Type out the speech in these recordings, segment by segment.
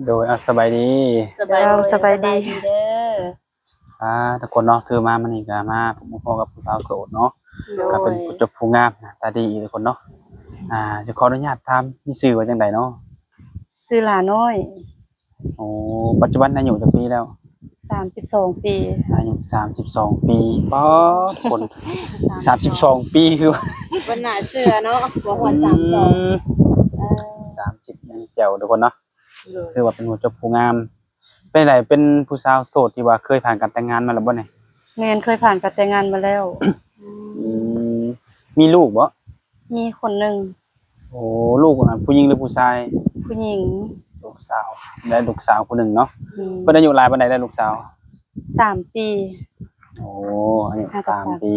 ໂດຍ ເອົາ ສະບາຍດີ. ເຈົ້າ ສະບາຍດີເດີ. ອ່າ ທຸກຄົນເນາະ ຖືມາມື້ນີ້ກໍມາພົບມາພໍ້ກັບຜູ້ສາວໂສດເນາະ. ໂດຍ ກໍເປັນຜູ້ຈົບຜູ້ງາມ ໜ້າຕາດີອີກ ທຸກຄົນເນາະ. ອ່າ ຈະຂໍອະນຸຍາດຖາມ ມີຊື່ວ່າຈັ່ງໃດເນາະ? ຊື່ຫຼ້ານ້ອຍ. ໂອ້ ປັດຈຸບັນອາຍຸຈັກປີແລ້ວ? ສາມສິບສອງປີ. ອາຍຸສາມສິບສອງປີ. ປາດ ຄົນ ສາມສິບສອງປີ ຄື ບໍ່ໜ້າເຊື່ອເນາະ ບໍ່ຮອດສາມສິບສອງ. ອືມ ເອີ ສາມສິບຍັງແຈ່ວ ທຸກຄົນເນາະ. ໂດຍ ຖືວ່າເປັນຜູ້ຈົບຜູ້ງາມ. ເປັນໃດ ເປັນຜູ້ສາວໂສດທີ່ວ່າເຄີຍຜ່ານການແຕ່ງງານມາແລ້ວບໍ່ນີ້? ແມ່ນ ເຄີຍຜ່ານການແຕ່ງງານມາແລ້ວ. ອືມ ມີລູກບໍ່? ມີຄົນໜຶ່ງ. ໂອ້ ລູກນະ ຜູ້ຍິງຫຼືຜູ້ຊາຍ? ຜູ້ຍິງ. ລູກສາວ ໄດ້ລູກສາວຜູ້ໜຶ່ງເນາະ. ອືມ ເພິ່ນອາຍຸຫຼາຍປານໃດແລ້ວ ລູກສາວ? ສາມປີ. ໂອ້ ອາຍຸ ຫ້າ ສາມປີ ສາມປີ.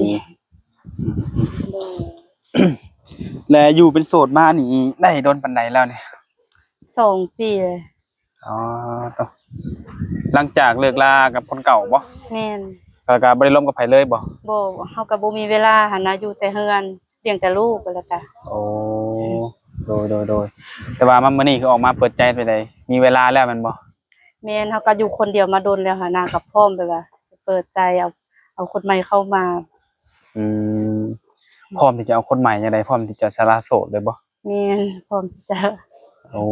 ໂດຍ ແລະ ຢູ່ເປັນໂສດມານີ້ໄດ້ດົນປານໃດແລ້ວນີ້? ສອງປີ. ອໍ ໂຕ ຫຼັງຈາກເລີກລາກັບຄົນເກົ່າບໍ່? ແມ່ນ. ແລ້ວກໍບໍ່ໄດ້ລົມກັບໃຜເລີຍບໍ່? ບໍ່ ເຮົາກໍບໍ່ມີເວລາຫັ້ນນະ ຢູ່ແຕ່ເຮືອນ ລ້ຽງແຕ່ລູກແລ້ວກະ. ໂອ້ ໂດຍ ໂດຍ ໂດຍ. ແຕ່ວ່າມາມື້ນີ້ຄືອອກມາເປີດໃຈໄປໃດ ມີເວລາແລ້ວແມ່ນບໍ່? ແມ່ນ ເຮົາກໍຢູ່ຄົນດຽວມາດົນແລ້ວຫັ້ນນະ ກໍພ້ອມແບບວ່າຊິເປີດໃຈ ເອົາ ເອົາຄົນໃໝ່ເຂົ້າມາ. ອືມ ພ້ອມທີ່ຈະເອົາຄົນໃໝ່ຈັ່ງໃດ ພ້ອມທີ່ຈະສະຫຼະໂສດເລີຍບໍ່? ແມ່ນ ພ້ອມທີ່ຈະ. ໂອ້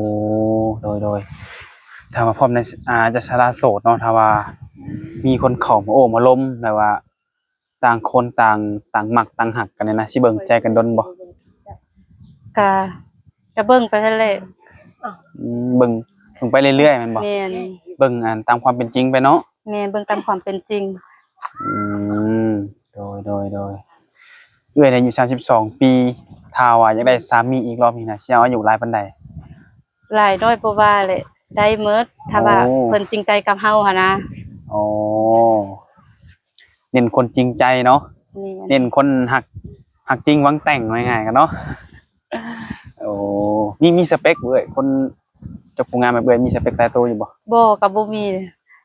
ໂດຍ ໂດຍ. ຖ້າວ່າພ້ອມໃນ ອາ ຈະສະຫຼະໂສດເນາະ ຖ້າວ່າມີຄົນເຂົ້າມາໂອ້ມາລົມ ແບບວ່າຕ່າງຄົນຕ່າງ ຕ່າງມັກຕ່າງຮັກກັນນີ້ນະ ຊິເບິ່ງໃຈກັນດົນບໍ່? ກະ ກະເບິ່ງໄປຫັ້ນແຫຼະ. ອືມ ເບິ່ງ ເບິ່ງໄປເລື້ອຍໆແມ່ນບໍ່? ແມ່ນ. ເບິ່ງ ອັນ ຕາມຄວາມເປັນຈິງໄປເນາະ. ແມ່ນ ເບິ່ງຕາມຄວາມເປັນຈິງ. ອືມ ໂດຍ ໂດຍ ໂດຍ. ເອື້ອຍອາຍຸສາມສິບສອງປີ ຖ້າວ່າຢາກໄດ້ສາມີອີກລອບນີ້ນະ ຊິເອົາອາຍຸຫຼາຍປານໃດ? ຫຼາຍນ້ອຍບໍ່ວ່າແຫຼະ ໄດ້ໝົດ ຖ້າວ່າ ໂອ້ ເພິ່ນຈິງໃຈກັບເຮົາຫັ້ນນະ. ອໍ ເນັ້ນຄົນຈິງໃຈເນາະ. ແມ່ນ. ເນັ້ນຄົນຮັກ ຮັກຈິງຫວັງແຕ່ງ ເວົ້າງ່າຍໆກັນເນາະ. ໂອ້ ມີ ມີສະເປັກເອື້ອຍ ຄົນ ເຈົ້າຜູ້ງາມແບບເອື້ອຍ ມີສະເປັກຕາຍໂຕຢູ່ບໍ່? ບໍ່ ກໍບໍ່ມີ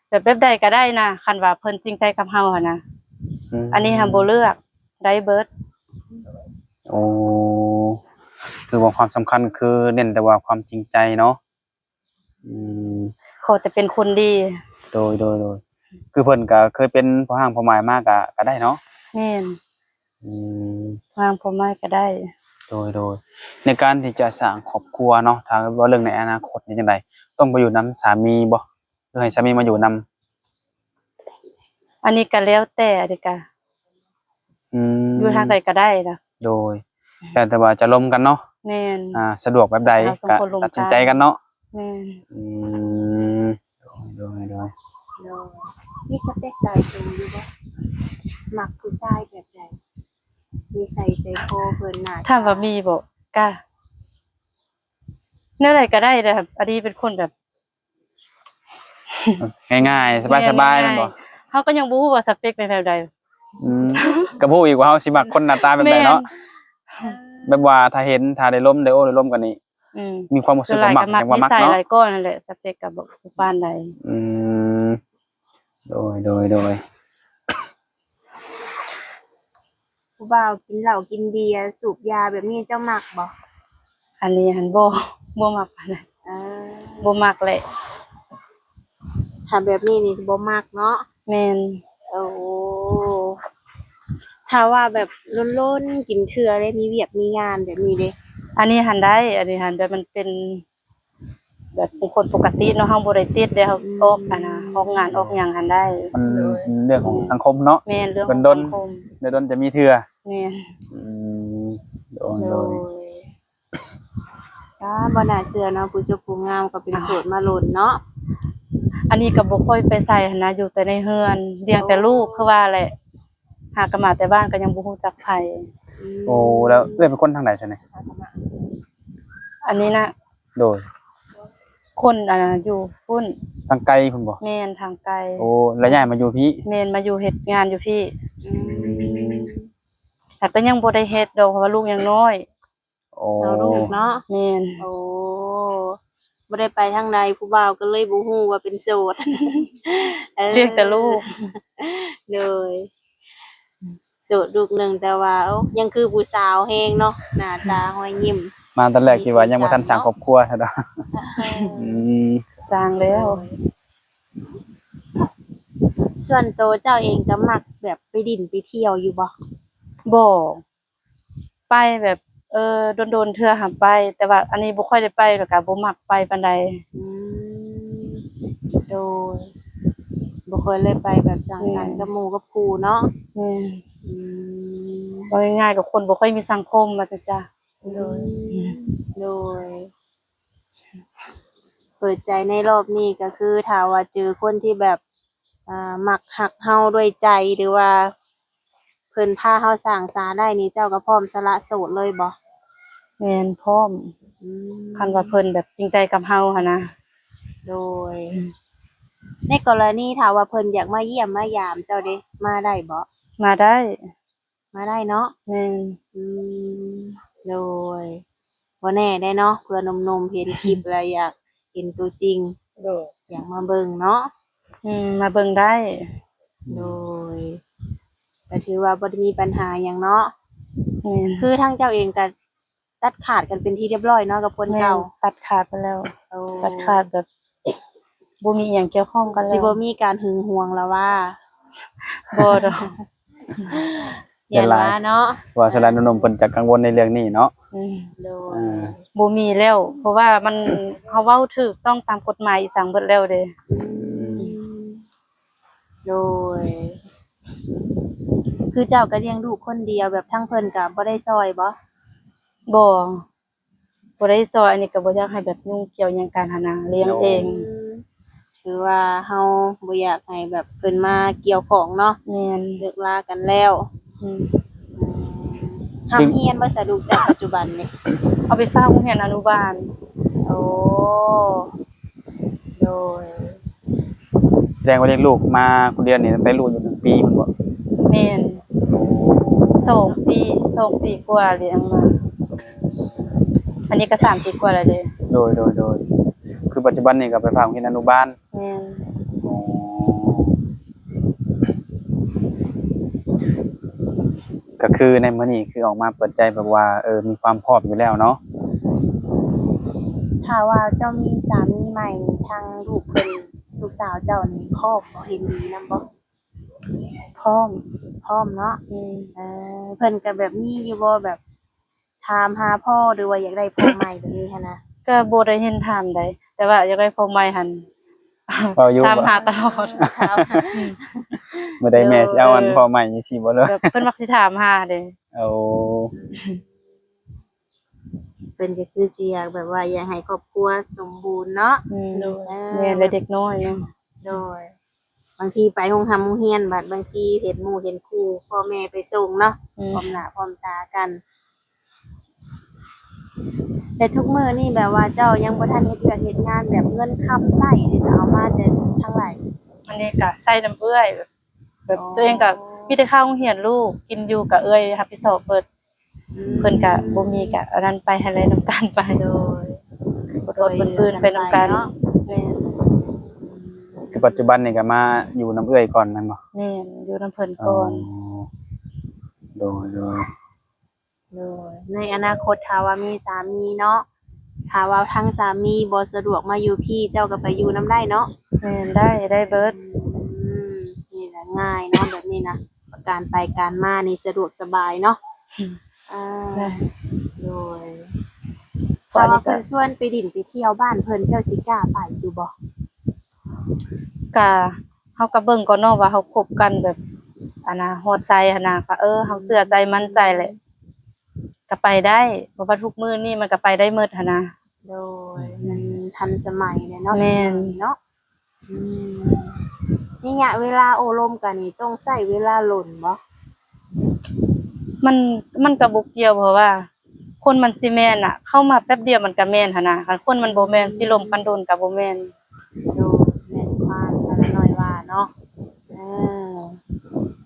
ແບບ ແບບໃດກໍໄດ້ນະ ຄັນວ່າເພິ່ນຈິງໃຈກັບເຮົາຫັ້ນນະ. ອືມ ອັນນີ້ຫາບໍ່ເລືອກ ໄດ້ເບິດ. ໂອ້ ຖືວ່າຄວາມສຳຄັນຄືເນັ້ນແຕ່ວ່າຄວາມຈິງໃຈເນາະ. ອືມ ຂໍແຕ່ເປັນຄົນດີ. ໂດຍ ໂດຍ ໂດຍ. ຄືເພິ່ນກໍເຄີຍເປັນພໍ່ຮ້າງພໍ່ໝ້າຍມາ ກໍ ກໍໄດ້ເນາະ. ແມ່ນ. ອືມ ຮ່າງພໍ່ໝ້າຍກໍໄດ້. ໂດຍ ໂດຍ. ໃນການທີ່ຈະສ້າງຄອບຄົວເນາະ ຖ້າເວົ້າເລື່ອງໃນອະນາຄົດນີ້ຈັ່ງໃດ? ຕ້ອງໄປຢູ່ນຳສາມີບໍ່ ຫຼືໃຫ້ສາມີມາຢູ່ນຳ? ອັນນີ້ກໍແລ້ວແຕ່ ອັນນີ້ກໍ ອືມ ຢູ່ທາງໃດກໍໄດ້ລະ. ໂດຍ ແລ້ວແຕ່ວ່າຈະລົມກັນເນາະ. ແມ່ນ. ອ່າ ສະດວກແບບໃດກໍຕັດສິນໃຈກັນເນາະ. ແມ່ນ. ອືມ ໂດຍ ໂດຍ ໂດຍ. ໂດຍ ມີສະເປັກຕາຍຕົວຢູ່ບໍ່? ມັກຜູ້ຊາຍແບບໃດ? ນິໄສໃຈຄໍເພິ່ນ ໜ້າຕາ. ຖາມວ່າມີບໍ່? ກະແນວໃດກໍໄດ້ແຫຼະ ອັນນີ້ເປັນຄົນແບບງ່າຍໆ ສະບາຍໆ ແມ່ນບໍ່? ເຮົາກໍຍັງບໍ່ຮູ້ວ່າສະເປັກເປັນແບບໃດ. ອືມ ກໍບໍ່ຮູ້ອີກວ່າເຮົາຊິມັກຄົນໜ້າຕາແບບໃດເນາະ. ແມ່ນ. ແບບວ່າຖ້າເຫັນ ຖ້າໄດ້ລົມ ໄດ້ໂອ້ໄດ້ລົມກັນນີ້ ອືມ ມີຄວາມຮູ້ສຶກວ່າມັກ ຍັງວ່າມັກເນາະ. ນິໄສຫຼາຍກ່ອນຫັ້ນແຫຼະ ສະເປັກກໍບໍ່ປານໃດ. ອືມ ໂດຍ ໂດຍ ໂດຍ. ຜູ້ບ່າວກິນເຫຼົ້າກິນເບຍ ສູບຢາແບບນີ້ເຈົ້າມັກບໍ່? ອັນນີ້ຫັ້ນບໍ່ ບໍ່ມັກປານໃດ. ເອີ ບໍ່ມັກແຫຼະ. ຖ້າແບບນີ້ນີ້ບໍ່ມັກເນາະ. ແມ່ນ. ໂອ້ ຖ້າວ່າແບບລົນໆກິນເທື່ອເດ້ ມີວຽກມີງານແບບນີ້ເດ້? ອັນນີ້ຫັ້ນໄດ້ ອັນນີ້ຫັ້ນແບບມັນເປັນ ແບບຄົນປົກກະຕິເນາະ ເຮົາບໍ່ໄດ້ຕິດເດ້ ເຮົາ ອືມ ອອກອັນນ່າ ອອກງານອອກຫຍັງຫັ້ນໄດ້. ມັນເລື່ອງຂອງສັງຄົມເນາະ. ແມ່ນ ເລື່ອງຂອງສັງຄົມ ດົນໆຈະມີເທື່ອ. ແມ່ນ. ອືມ ໂດຍ ໂດຍ ໂດຍ. ອ່າ ບໍ່ໜ້າເຊື່ອເນາະ ຜູ້ຈົບຜູ້ງາມກໍເປັນໂສດມາດົນເນາະ. ອັນນີ້ກໍບໍ່ຄ່ອຍໄປໃສຫັ້ນນະ ຢູ່ແຕ່ໃນເຮືອນ ລ້ຽງແຕ່ລູກ ຄືວ່າແຫຼະ ຫາກໍມາແຕ່ບ້ານກໍຍັງບໍ່ຮູ້ຈັກໃຜ. ອືມ ໂອ້ ແລ້ວເອື້ອຍເປັນຄົນທາງໃດຊັ້ນນີ້? ອັນນີ້ນະ ໂດຍ ຄົນ ອ່າ ຢູ່ພຸ້ນ ທາງໄກພຸ້ນບໍ່? ແມ່ນ ທາງໄກ. ໂອ້ ແລ້ວຍ້າຍມາຢູ່ພີ້? ແມ່ນ ມາຢູ່ເຮັດງານຢູ່ພີ້. ອືມ ແຕ່ກໍຍັງບໍ່ໄດ້ເຮັດດອກ ເພາະວ່າລູກຍັງນ້ອຍ. ໂອ້ ເອົາລູກເນາະ. ແມ່ນ. ໂອ້ ບໍ່ໄດ້ໄປທາງໃດ ຜູ້ບ່າວກໍເລີຍບໍ່ຮູ້ວ່າເປັນໂສດ. ເອີ ລ້ຽງແຕ່ລູກ. ໂດຍ ໂສດລູກໜຶ່ງ ແຕ່ວ່າ ໂອ້ ຍັງຄືຜູ້ສາວແຮງເນາະ ໜ້າຕາຮອຍຍິ້ມ. ມາຕອນແລກຄິດວ່າຍັງບໍ່ທັນສ້າງຄອບຄົວຊະດອກ. ເອີ ອືມ ສ້າງແລ້ວ. ໂດຍ ສ່ວນໂຕເຈົ້າເອງກໍມັກແບບໄປດິນໄປທ່ຽວຢູ່ບໍ່? ບໍ່ ໄປແບບ ເອີ ດົນໆເທື່ອຫາໄປ ແຕ່ວ່າອັນນີ້ບໍ່ຄ່ອຍໄດ້ໄປ ແລ້ວກໍບໍ່ມັກໄປປານໃດ. ອືມ ໂດຍ ບໍ່ຄ່ອຍໄດ້ໄປແບບສັງສັນ ແມ່ນ ກັບໝູ່ກັບຄູ່ເນາະ. ແມ່ນ ອືມ ເວົ້າງ່າຍໆ ກໍຄົນບໍ່ຄ່ອຍມີສັງຄົມວ່າຊັ້ນຊະ. ໂດຍ ອືມ ໂດຍ ເປີດໃຈໃນຮອບນີ້ກໍຄື ຖ້າວ່າເຈີຄົນທີ່ແບບ ອ່າ ມັກຮັກເຮົາດ້ວຍໃຈ ຫຼືວ່າເພິ່ນພາເຮົາສ້າງສາໄດ້ນີ້ ເຈົ້າກໍພ້ອມສະຫຼະໂສດເລີຍບໍ່? ແມ່ນ ພ້ອມ. ອືມ ຄັນວ່າເພິ່ນແບບຈິງໃຈກັບເຮົາຫັ້ນນະ. ໂດຍ ອືມ ໃນກໍລະນີຖ້າວ່າເພິ່ນຢາກມາຢ້ຽມມາຢາມເຈົ້າເດ ມາໄດ້ບໍ່? ມາໄດ້. ມາໄດ້ເນາະ. ແມ່ນ. ອືມ ໂດຍ ບໍ່ແນ່ເດ້ເນາະ ເພື່ອໜຸ່ມໆເຫັນຄລິບແລ້ວຢາກເຫັນຕົວຈິງ. ໂດຍ ຢາກມາເບິ່ງເນາະ. ອືມ ມາເບິ່ງໄດ້. ໂດຍ ກໍຖືວ່າບໍ່ໄດ້ມີບັນຫາຫຍັງເນາະ. ແມ່ນ. ຄືທາງເຈົ້າເອງກໍຕັດຂາດກັນເປັນທີ່ຮຽບຮ້ອຍເນາະກັບຄົນເກົ່າ. ແມ່ນ ຕັດຂາດໄປແລ້ວ. ໂອ້ ຕັດຂາດແບບ ບໍ່ມີອີ່ຫຍັງກ່ຽວຂ້ອງກັນແລ້ວ. ຊິບໍ່ມີການຫຶງຫວງລະວ່າ? ບໍ່ດອກ. ຢ້ານວ່າເນາະ ວ່າສະນັ້ນ ໜຸ່ມໆເພິ່ນຈະກັງວົນໃນເລື່ອງນີ້ເນາະ. ອືມ ໂດຍ ອ່າ ບໍ່ມີແລ້ວ ເພາະວ່າມັນ ເຮົາເວົ້າຖືກຕ້ອງຕາມກົດໝາຍອີ່ສັງເບິດແລ້ວເດ້. ອືມ ໂດຍ ຄືເຈົ້າກໍລ້ຽງລູກຄົນດຽວ ແບບທາງເພິ່ນກໍບໍ່ໄດ້ຊ່ອຍບໍ່? ບໍ່. ບໍ່ໄດ້ຊ່ອຍ ອັນນີ້ກໍບໍ່ຢາກໃຫ້ແບບຫຍຸ້ງກ່ຽວຫຍັງກັນຫັ້ນນະ ລ້ຽງເອງ. ໂອ້ ອືມ ຄືວ່າເຮົາບໍ່ຢາກໃຫ້ແບບເພິ່ນມາກ່ຽວຂ້ອງເນາະ. ແມ່ນ. ເລີກລາກັນແລ້ວ. ອືມ ອືມ ຮ່ຳຮຽນບໍ່ຊະລູກເຈົ້າປັດຈຸບັນນີ້? ເອົາໄປຝາກໂຮງຮຽນອະນຸບານ. ໂອ້ ໂດຍ ສະແດງວ່າລ້ຽງລູກມາຄົນດຽວນີ້ຕັ້ງແຕ່ລູກອາຍຸໜຶ່ງປີພຸ້ນບໍ? ແມ່ນ. ໂອ້ ສອງປີ ສອງປີກວ່າລ້ຽງມາ. ອັນນີ້ກໍສາມປີກວ່າແລ້ວເດ້. ໂດຍ ໂດຍ ໂດຍ ຄືປັດຈຸບັນນີ້ກໍໄປຝາກໂຮງຮຽນອະນຸບານ. ແມ່ນ. ອໍ ກໍຄືໃນມື້ນີ້ຄືອອກມາເປີດໃຈແບບວ່າ ເອີ ມີຄວາມພ້ອມຢູ່ແລ້ວເນາະ. ຖ້າວ່າເຈົ້າມີສາມີໃໝ່ ທາງລູກເພິ່ນ ລູກສາວເຈົ້ານີ້ພ້ອມບໍ່ ເຫັນດີນຳບໍ່? ພ້ອມ. ພ້ອມເນາະ. ອືມ ເອີ ເພິ່ນກໍແບບມີຢູ່ບໍ່ ແບບຖາມຫາພໍ່ ຫຼືວ່າຢາກໄດ້ພໍ່ໃໝ່ແບບນີ້ຫັ້ນນະ? ກໍບໍ່ໄດ້ເຫັນຖາມໃດ ແຕ່ວ່າຢາກໄດ້ພໍ່ໃໝ່ຫັ້ນ ເວົ້າຢູ່ ຖາມຫາຕະຫຼອດ. ມື້ໃດແມ່ຊິເອົາອັນ ໂດຍ ພໍ່ໃໝ່ຈັ່ງຊີ້ບໍ່ເລີຍ? ແບບເພິ່ນມັກຊິຖາມຫາເດ້. ໂອ້ ເພິ່ນກໍຄືຊິຢາກແບບວ່າຢາກໃຫ້ຄອບຄົວສົມບູນເນາະ. ອືມ ໂດຍ ເອີ ແມ່ນ ແລະເດັກນ້ອຍເນາະ. ໂດຍ ບາງທີໄປໂຮງຮ່ຳໂຮງຮຽນ ບັດບາງທີເຫັນໝູ່ເຫັນຄູ່ ພໍ່ແມ່ໄປສົ່ງເນາະ. ອືມ ພ້ອມໜ້າພ້ອມຕາກັນ. ແຕ່ທຸກມື້ນີ້ແບບວ່າເຈົ້າຍັງບໍ່ທັນເຮັດວຽກເຮັດງານ ແບບເງິນຄຳໃຊ້ນີ້ຈະເອົາມາແຕ່ທາງໃດ? ອັນນີ້ກໍໃຊ້ນຳເອື້ອຍ ແບບ ອໍ ໂຕເອງກໍມີແຕ່ຄ່າໂຮງຮຽນລູກ ກິນຢູ່ກໍເອື້ອຍຮັບຜິດຊອບເບິດ. ອືມ ເພິ່ນກະບໍ່ມີກະອັນນັ້ນໄປ ໃຫ້ໄລ່ນຳກັນໄປ. ໂດຍ ອົດໆ ຟື້ນໆ ໄປນຳກັນເນາະ. ແມ່ນ. ຄືປັດຈຸບັນນີ້ກະມາຢູ່ນຳເອື້ອຍກ່ອນແມ່ນບໍ່? ແມ່ນ ຢູ່ນຳເພິ່ນກ່ອນ. ອໍ ໂດຍ ໂດຍ ໂດຍ ໃນອະນາຄົດຖ້າວ່າມີສາມີເນາະ ຖ້າວ່າທາງສາມີບໍ່ສະດວກມາຢູ່ພີ້ ເຈົ້າກໍໄປຢູ່ນຳໄດ້ເນາະ? ແມ່ນ ໄດ້ ໄດ້ເບິດ. ອືມ ນີ້ລະງ່າຍເນາະ ແບບນີ້ນະ ການໄປການມານີ້ສະດວກສະບາຍເນາະ. ອືມ ອ່າ ໄດ້ ໂດຍ ເພາະວ່າເພິ່ນຊວນໄປດິນໄປທ່ຽວບ້ານເພິ່ນ ເຈົ້າຊິກ້າໄປຢູ່ບໍ່? ກະ ເຮົາກໍເບິ່ງກ່ອນເນາະວ່າເຮົາຄົບກັນແບບ ອັນນະ ຮອດໃສຫັ້ນນະ ກໍ ເອີ ເຮົາເຊື່ອໃຈໝັ້ນໃຈແຫຼະ ກໍໄປໄດ້ ເພາະວ່າທຸກມື້ນີ້ມັນກໍໄປໄດ້ໝົດຫັ້ນນະ. ໂດຍ ອືມ ມັນທັນສະໄໝແລ້ວເນາະ. ແມ່ນ ເນາະ. ອືມ ໄລຍະເວລາໂອ້ລົມກັນນີ້ຕ້ອງໃຊ້ເວລາດົນບໍ່? ມັນ ມັນກໍບໍ່ກ່ຽວ ເພາະວ່າຄົນມັນຊິແມ່ນນະ ເຂົ້າມາແປັບດຽວມັນກໍແມ່ນຫັ້ນນະ ຄັນຄົນມັນບໍ່ແມ່ນ ອືມ ຊິລົມກັນດົນກໍບໍ່ແມ່ນ. ໂດຍ ແມ່ນຄວາມສາລະນ້ອຍວ່າເນາະ. ເອີ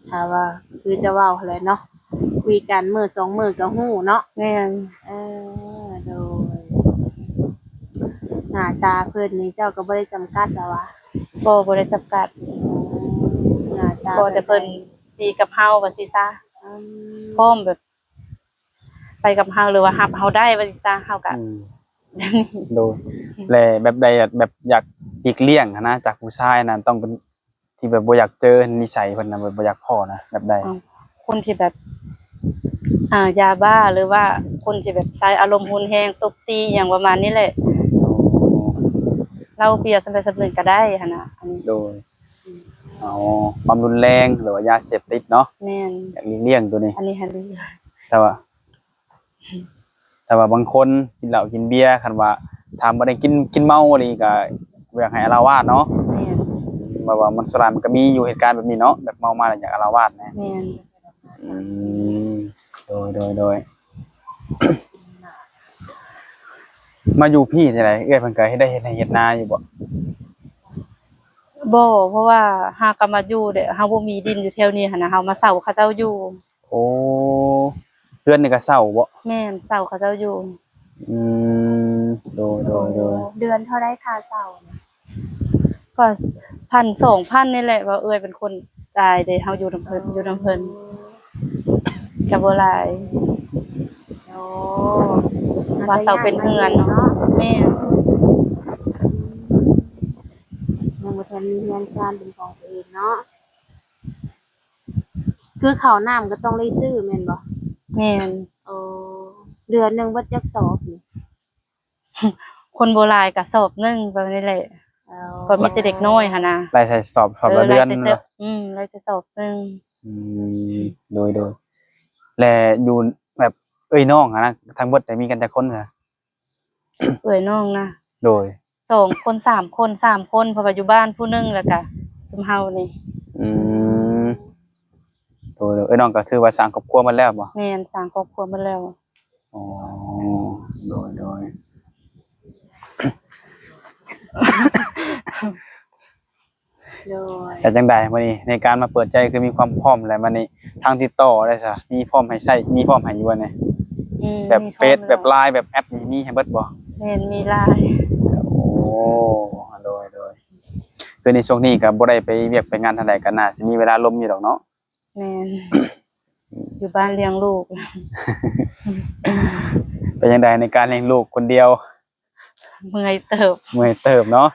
ຖ້າວ່າຄືຈະເວົ້າຫັ້ນແຫຼະເນາະ ຄຸຍກັນມື້ສອງມື້ກໍຮູ້ເນາະ. ແມ່ນ. ເອີ ໂດຍ ໜ້າຕາເພິ່ນນີ້ເຈົ້າກໍບໍ່ໄດ້ຈຳກັດລະຫວາ? ບໍ່ ບໍ່ໄດ້ຈຳກັດ. ໜ້າຕາ ພໍແຕ່ເພິ່ນດີກັບເຮົາວ່າຊີ້ຊະ. ອືມ ພ້ອມແບບ ໄປກັບເຮົາ ຫຼືວ່າຮັບເຮົາໄດ້ວ່າຊີ້ຊະ ເຮົາກະ ອືມ ໂດຍ ແລະແບບໃດ ແບບຢາກຫຼີກລ່ຽງຫັ້ນນະ ຈາກຜູ້ຊາຍນັ້ນ ຕ້ອງເປັນທີ່ແບບບໍ່ຢາກເຈີນິໄສເພິ່ນນະ ແບບບໍ່ຢາກພໍ້ນະ ແບບໃດ? ເອົ້າ ຄົນທີ່ແບບ ອ່າ ຢາບ້າ ຫຼືວ່າຄົນທີ່ແບບໃຊ້ອາລົມຮຸນແຮງ ຕົບຕີຫຍັງປະມານນີ້ແຫຼະ. ເຫຼົ້າເບຍສ່ຳໃດສ່ຳໜຶ່ງກໍໄດ້ຫັ້ນນະ ອັນນີ້. ໂດຍ. ເອົາຄວາມຮຸນແຮງ ຫຼືວ່າຢາເສບຕິດເນາະ. ແມ່ນ. ຢາກຫຼີກລ່ຽງໂຕນີ້. ອັນນີ້ຫັ້ນ ແຕ່ວ່າ ແຕ່ວ່າບາງຄົນກິນເຫຼົ້າກິນເບຍ ຄັນວ່າຖ້າບໍ່ໄດ້ກິນ ກິນເມົາອີ່ຫຼີກໍບໍ່ຢາກໃຫ້ອາລະວາດເນາະ. ແມ່ນ. ແບບວ່າມັນສ່ວນຫຼາຍມັນກໍມີຢູ່ເຫດການແບບນີ້ເນາະ ແບບເມົາມາແລ້ວຢາກອາລະວາດນະ. ແມ່ນ. ອືມ ໂດຍ ໂດຍ ໂດຍ. ມາຢູ່ພີ້ເທົ່າໃດ ເອື້ອຍເພິ່ນກໍເຮັດໄຮ່ເຮັດນາຢູ່ບໍ່? ບໍ່ ເພາະວ່າຫາກໍມາຢູ່ແຫຼະ ເຮົາບໍ່ມີດິນຢູ່ແຖວນີ້ຫັ້ນນະ ເຮົາມາເຊົ່າເຂົາເຈົ້າຢູ່. ໂອ້ ເຮືອນນີ້ກໍເຊົ່າບໍ່? ແມ່ນ ເຊົ່າເຂົາເຈົ້າຢູ່. ອືມ ໂດຍ ໂດຍ ໂດຍ. ເດືອນເທົ່າໃດຄ່າເຊົ່າ? ກໍພັນສອງພັນນີ້ແຫຼະ ວ່າເອື້ອຍເປັນຄົນຈ່າຍເດ້ ເຮົາຢູ່ນຳເພິ່ນ ຢູ່ນຳເພິ່ນ ກໍບໍ່ຫຼາຍ. ໂອ້ ວ່າເຊົ່າເປັນເຮືອນເນາະ. ແມ່ນ. ຍັງບໍ່ທັນມີເຮືອນຊານເປັນຂອງຕົວເອງເນາະ. ຄືເຂົ້ານ້ຳກໍຕ້ອງໄດ້ຊື້ແມ່ນບໍ່? ແມ່ນ. ໂອ້ ເດືອນໜຶ່ງເບິດຈັກສອບນີ້? ຄົນບໍ່ຫຼາຍກໍສອບໜຶ່ງປະມານນີ້ແຫຼະ. ເອົາ ກໍມີແຕ່ເດັກນ້ອຍຫັ້ນນະ ໄລ່ໃສ່ສອບ ສອບລະເດືອນ. ເອີ ໄລ່ໃສ່ສອບ ແມ່ນບໍ່? ອືມ ໄລ່ໃສ່ສອບໜຶ່ງ. ອືມ ໂດຍ ໂດຍ. ແລະຢູ່ແບບເອື້ອຍນ້ອງຫັ້ນນະ ທັງເບິດໄດ້ມີກັນຈັກຄົນຊະ? ເອື້ອຍນ້ອງນະ ໂດຍ ສອງຄົນ ສາມຄົນ ສາມຄົນ ເພາະວ່າຢູ່ບ້ານຜູ້ໜຶ່ງ ແລ້ວກະຊຸມເຮົານີ້. ອືມ ໂດຍ ໂດຍ. ເອື້ອຍນ້ອງກໍຖືວ່າສ້າງຄອບຄົວໝົດແລ້ວບໍ່? ແມ່ນ ສ້າງຄອບຄົວໝົດແລ້ວ. ອໍ ໂດຍ ໂດຍ. ໂດຍ. ເປັນຈັ່ງໃດມື້ນີ້ ໃນການມາເປີດໃຈ ຄືມີຄວາມພ້ອມແລ້ວ ມື້ນີ້ທາງຕິດຕໍ່ໄດ້ຊະ ມີພ້ອມໃຫ້ໃຊ້ ມີພ້ອມໃຫ້ຢູ່ບໍ່ນີ້? ອືມ ແບບເຟສ ແບບໄລນ໌ ແບບແອັບນີ້ມີໃຫ້ເບິດບໍ່? ແມ່ນ ມີຫຼາຍ. ໂອ້ ໂດຍ ໂດຍ. ຄືໃນຊ່ວງນີ້ກໍບໍ່ໄດ້ໄປວຽກໄປງານທາງໃດ ກໍໜ້າຊິມີເວລາລົມຢູ່ດອກເນາະ. ແມ່ນ ຢູ່ບ້ານລ້ຽງລູກ. ເປັນຈັ່ງໃດໃນການລ້ຽງລູກຄົນດຽວ? ເມື່ອຍເຕີບ ເມື່ອຍເຕີບເນາະ.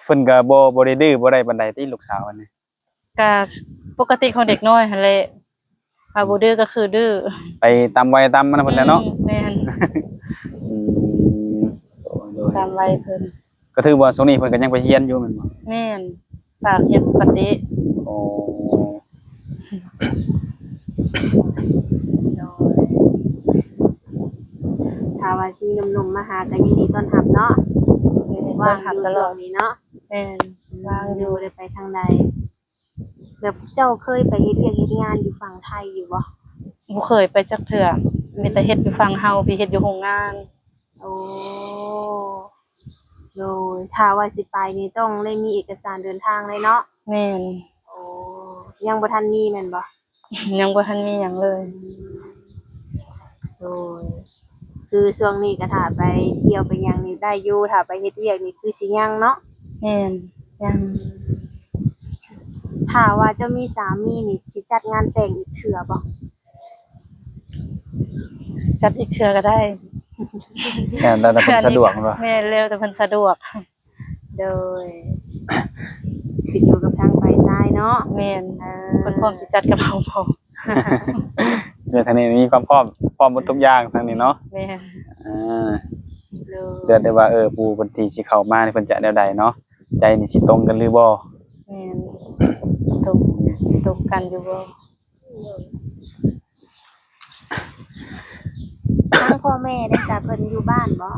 ເພິ່ນກໍບໍ່ ບໍ່ໄດ້ດື້ບໍ່ໄດ້ປານໃດຕິ ລູກສາວອັນນີ້? ກໍປົກກະຕິຂອງເດັກນ້ອຍຫັ້ນແຫຼະ ຖ້າບໍ່ດື້ກໍຄືດື້ ໄປຕາມໄວຕາມມັນເພິ່ນແຫຼະເນາະ. ອືມ ແມ່ນ. ອືມ ໂດຍ ໂດຍ ຕາມໄວເພິ່ນ. ກໍຖືວ່າຊ່ວງນີ້ເພິ່ນກໍຍັງໄປຮຽນຢູ່ແມ່ນບໍ່? ແມ່ນ ຝາກຮຽນປົກກະຕິ. ໂອ້ ໂດຍ. ຖ້າວ່າມີໜຸ່ມໆມາຫາກໍຍິນດີຕ້ອນຮັບເນາະ. ແມ່ນ ວ່າງຢູ່ຊ່ວງນີ້ເນາະ. ແມ່ນ ອືມ ວ່າງຢູ່ ບໍ່ໄດ້ໄປທາງໃດ. ແບບເຈົ້າເຄີຍໄປເຮັດວຽກເຮັດງານຢູ່ຝັ່ງໄທຢູ່ບໍ່? ບໍ່ເຄີຍໄປຈັກເທື່ອ ອືມ ມີແຕ່ເຮັດຢູ່ຝັ່ງເຮົາ ໄປເຮັດຢູ່ໂຮງງານ. ໂອ້ ໂດຍ. ຖ້າວ່າຊິໄປນີ້ຕ້ອງໄດ້ມີເອກະສານເດີນທາງເລີຍເນາະ? ແມ່ນ. ໂອ້ ຍັງບໍ່ທັນມີແມ່ນບໍ່? ຍັງບໍ່ທັນມີຫຍັງເລີຍ. ໂດຍ. ຄືຊ່ວງນີ້ກໍຖ້າໄປທ່ຽວໄປຫຍັງນີ້ໄດ້ຢູ່ ຖ້າໄປເຮັດວຽກນີ້ຄືຊິຍັງເນາະ? ແມ່ນ ຍັງ. ຖ້າວ່າເຈົ້າມີສາມີນີ້ ຊິຈັດງານແຕ່ງອີກເທື່ອບໍ່? ຈັດອີກເທື່ອກໍໄດ້. ແມ່ນ ແລ້ວແຕ່ເພິ່ນສະດວກແມ່ນບໍ່? ແມ່ນ ແລ້ວແຕ່ເພິ່ນສະດວກ. ໂດຍ. ຂຶ້ນຢູ່ກັບທາງຝ່າຍຊາຍເນາະ. ແມ່ນ. ເອີ ເພິ່ນພ້ອມຊິຈັດກັບເຮົາບໍ່? ແມ່ນ ທາງນີ້ມີຄວາມພ້ອມ ພ້ອມໝົດທຸກຢ່າງທາງນີ້ເນາະ. ແມ່ນ. ເອີ ໂດຍ. ເລືອກໄດ້ວ່າ ເອີ ຜູ້ເພິ່ນທີ່ຊິເຂົ້າມານີ້ ເພິ່ນຈະແນວໃດເນາະ ໃຈນີ້ຊິຕົງກັນຫຼືບໍ່? ແມ່ນ. ຕົງ ຕົງກັນຢູ່ບໍ່? ທາງພໍ່ແມ່ເດ້ ເພິ່ນຢູ່ບ້ານບໍ່?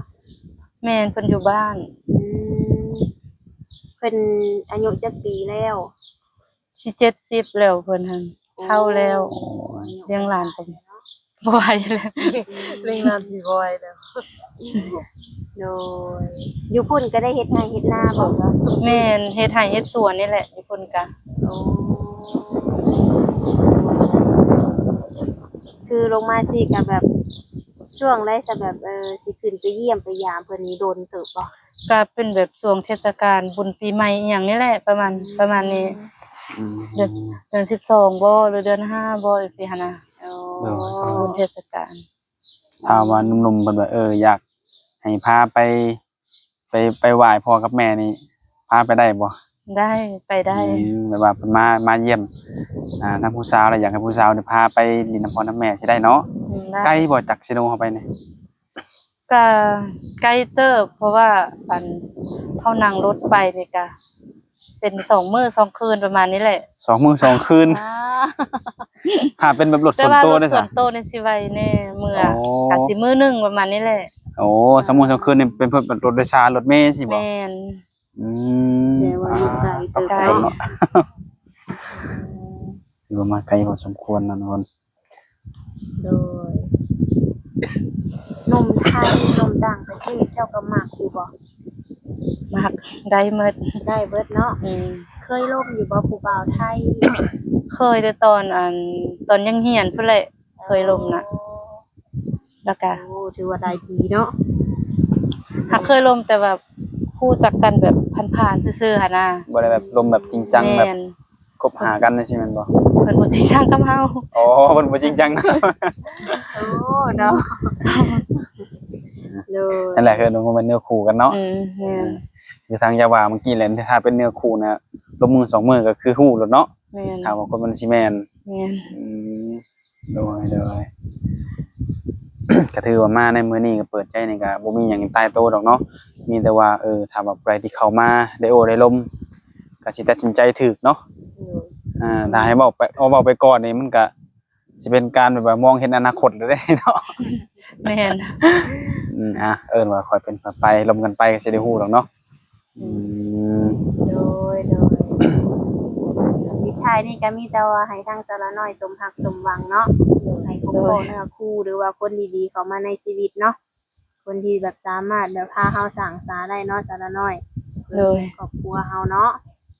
ແມ່ນ ເພິ່ນຢູ່ບ້ານ. ອືມ ເພິ່ນອາຍຸຈັກປີແລ້ວ? ຊິເຈັດສິບແລ້ວເພິ່ນຫັ້ນ. ໂອ້ ເຖົ້າແລ້ວ. ໂອ້ ລ້ຽງຫຼານກໍບໍ່ໄຫວແລ້ວ. ອືມ ລ້ຽງຫຼານຊິບໍ່ໄຫວແລ້ວ. ໂດຍ. ຢູ່ພຸ້ນກໍໄດ້ເຮັດໄຮ່ເຮັດນາບໍ່? ແມ່ນ ເຮັດໄຮ່ເຮັດສວນນີ້ແຫຼະ ຢູ່ພຸ້ນກະ. ໂອ້ ຄືລົງມາຊິກະແບບ ຊ່ວງໃດຊະ ແບບ ເອີ ຊິຂຶ້ນໄປຢ້ຽມໄປຢາມເພິ່ນນີ້ ດົນເຕີບບໍ່? ກະເປັນແບບຊ່ວງເທດສະການບຸນປີໃໝ່ອີ່ຫຍັງນີ້ແຫຼະ ປະມານ ອືມ ປະມານນີ້. ອືມ ເດືອນ ເດືອນສິບສອງບໍ່ ຫຼືເດືອນຫ້າບໍ່ ຈັ່ງຊີ້ຫັ້ນນະ. ໂອ້ ໂດຍ. ບຸນເທດສະການ. ຖ້າວ່າໜຸ່ມໆເພິ່ນວ່າ ເອີ ຢາກ ຫ້ພາໄປ ໄປ ໄປໄຫວ້ພໍ່ກັບແມ່ນີ້ ພາໄປໄດ້ບໍ່? ໄດ້ ໄປໄດ້. ອືມ ແບບວ່າເພິ່ນມາ ມາຢ້ຽມ ອ່າ ທາງຜູ້ສາວ ແລ້ວຢາກໃຫ້ຜູ້ສາວນີ້ພາໄປຫຼິ້ນນຳພໍ່ນຳແມ່ຊິໄດ້ເນາະ? ອືມ ໄດ້. ໄກບໍ່ ຈາກເຊໂນເຮົາໄປນີ້? ກະໄກເຕີບ ເພາະວ່າ ອັນ ເຮົານັ່ງລົດໄປນີ້ກະ ເປັນສອງມື້ສອງຄືນປະມານນີ້ແຫຼະ. ສອງມື້ສອງຄືນ. ອ່າ ຖ້າເປັນແບບລົດສ່ວນໂຕເດ້ຊະ? ແຕ່ວ່າລົດສ່ວນໂຕນີ້ຊິໄວແດ່ ເມືອ ອໍ ກະຊິມື້ໜຶ່ງປະມານນີ້ແຫຼະ. ໂອ້ ສອງມື້ສອງຄືນນີ້ເປັນເພິ່ນເປັນລົດໂດຍສານ ລົດເມຊີ້ບໍ່? ແມ່ນ. ອືມ ແສດງວ່າຢູ່ໄກເຕີບເນາະ. ຖືວ່າມາໄກພໍສົມຄວນເນາະທຸກຄົນ. ໂດຍ. ໜຸ່ມໄທ ໜຸ່ມຕ່າງປະເທດ ເຈົ້າກໍມັກຢູ່ບໍ່? ມັກ ໄດ້ໝົດ. ໄດ້ເບິດເນາະ. ອືມ. ເຄີຍລົມຢູ່ບໍ່ຜູ້ບ່າວໄທ? ເຄີຍແຕ່ຕອນ ອັນ ຕອນຍັງຮຽນພຸ້ນແຫຼະ ເຄີຍລົມນະ. ອໍ. ແລ້ວກະ ໂອ້ ຖືວ່າຫຼາຍປີເນາະ. ຫາກເຄີຍລົມ ແຕ່ວ່າຮູ້ຈັກກັນແບບຜ່ານໆຊື່ໆຫັ້ນນະ. ບໍ່ໄດ້ແບບລົມແບບຈິງຈັງ ແບບ ແມ່ນ ຄົບຫາກັນຈັ່ງຊີ້ແມ່ນບໍ່? ເພິ່ນບໍ່ຈິງຈັງກັບເຮົາ. ອໍ ເພິ່ນບໍ່ຈິງຈັງນຳ. ໂອ້ ເນາະ. ໂດຍ. ນັ້ນແຫຼະ ຄືບໍ່ແມ່ນເນື້ອຄູ່ກັນເນາະ. ອືມ ແມ່ນ. ຄືທາງຢາວວ່າເມື່ອກີ້ແຫຼະ ຖ້າເປັນເນື້ອຄູ່ນະ ລົມມື້ສອງມື້ກໍຄືຮູ້ໂລດເນາະ. ແມ່ນ. ຖ້າວ່າຄົນມັນຊິແມ່ນ. ແມ່ນ. ອືມ. ໂດຍ ໂດຍ. ກໍຖືວ່າມາໃນມື້ນີ້ກໍເປີດໃຈນີ້ກໍບໍ່ມີຫຍັງຕາຍໂຕດອກເນາະ. ມີແຕ່ວ່າ ເອີ ຖ້າວ່າຜູ້ໃດທີ່ເຂົ້າມາໄດ້ໂອ້ໄດ້ລົມ ກໍຊິຕັດສິນໃຈຖືກເນາະ. ໂດຍ. ອ່າ ຖ້າໃຫ້ເວົ້າໄປ ເວົ້າໄປກ່ອນນີ້ ມັນກໍຊິເປັນການແບບວ່າມອງເຫັນອະນາຄົດເລີຍເດ້ເນາະ. ແມ່ນ. ອືມ ອ່າ ເອີ້ນວ່າຄ່ອຍເປັນຄ່ອຍໄປ ລົມກັນໄປກໍຊິໄດ້ຮູ້ດອກເນາະ. ອືມ. ໂດຍ ໂດຍ. ສຸດທ້າຍນີ້ກໍມີແຕ່ວ່າໃຫ້ທາງສາວລານ້ອຍສົມຮັກສົມຫວັງເນາະ. ໂດຍ. ໃຫ້ພົບພໍ້ເນື້ອຄູ່ ຫຼືວ່າຄົນດີໆເຂົ້າມາໃນຊີວິດເນາະ. ຄົນທີ່ແບບສາມາດແບບພາເຮົາສ້າງສາໄດ້ເນາະ ສາວລານ້ອຍ. ໂດຍ. ເພື່ອຄອບຄົວເຮົາເນາະ.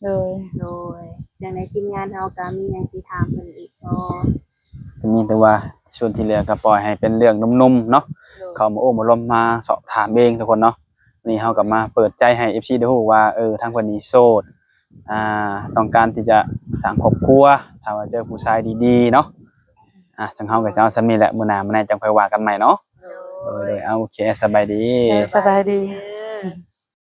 ໂດຍ. ໂດຍ. ຈັ່ງໃດທີມງານເຮົາກໍມີຫຍັງຊິຖາມເພິ່ນອີກບໍ່? ກໍມີແຕ່ວ່າສ່ວນທີ່ເຫຼືອກໍປ່ອຍໃຫ້ເປັນເລື່ອງໜຸ່ມໆເນາະ. ໂດຍ. ເຂົ້າມາໂອ້ມາລົມມາສອບຖາມເອງທຸກຄົນເນາະ. ນີ້ເຮົາກໍມາເປີດໃຈໃຫ້ເອັຟຊີໄດ້ຮູ້ວ່າ ເອີ ທາງເພິ່ນນີ້ໂສດ ອ່າ ຕ້ອງການທີ່ຈະສ້າງຄອບຄົວ ຖ້າວ່າເຈີຜູ້ຊາຍດີໆເນາະ. ອ່າ ທາງເຮົາກໍຈະເອົາສ່ຳນີ້ແຫຼະ ມື້ໜ້າມາແນ່ຈັ່ງຄ່ອຍວ່າກັນໃໝ່ເນາະ. ໂດຍ. ໂດຍ ໂດຍ. ເອົາ ໂອເຄ ສະບາຍດີ. ເອີ ສະບາຍດີ.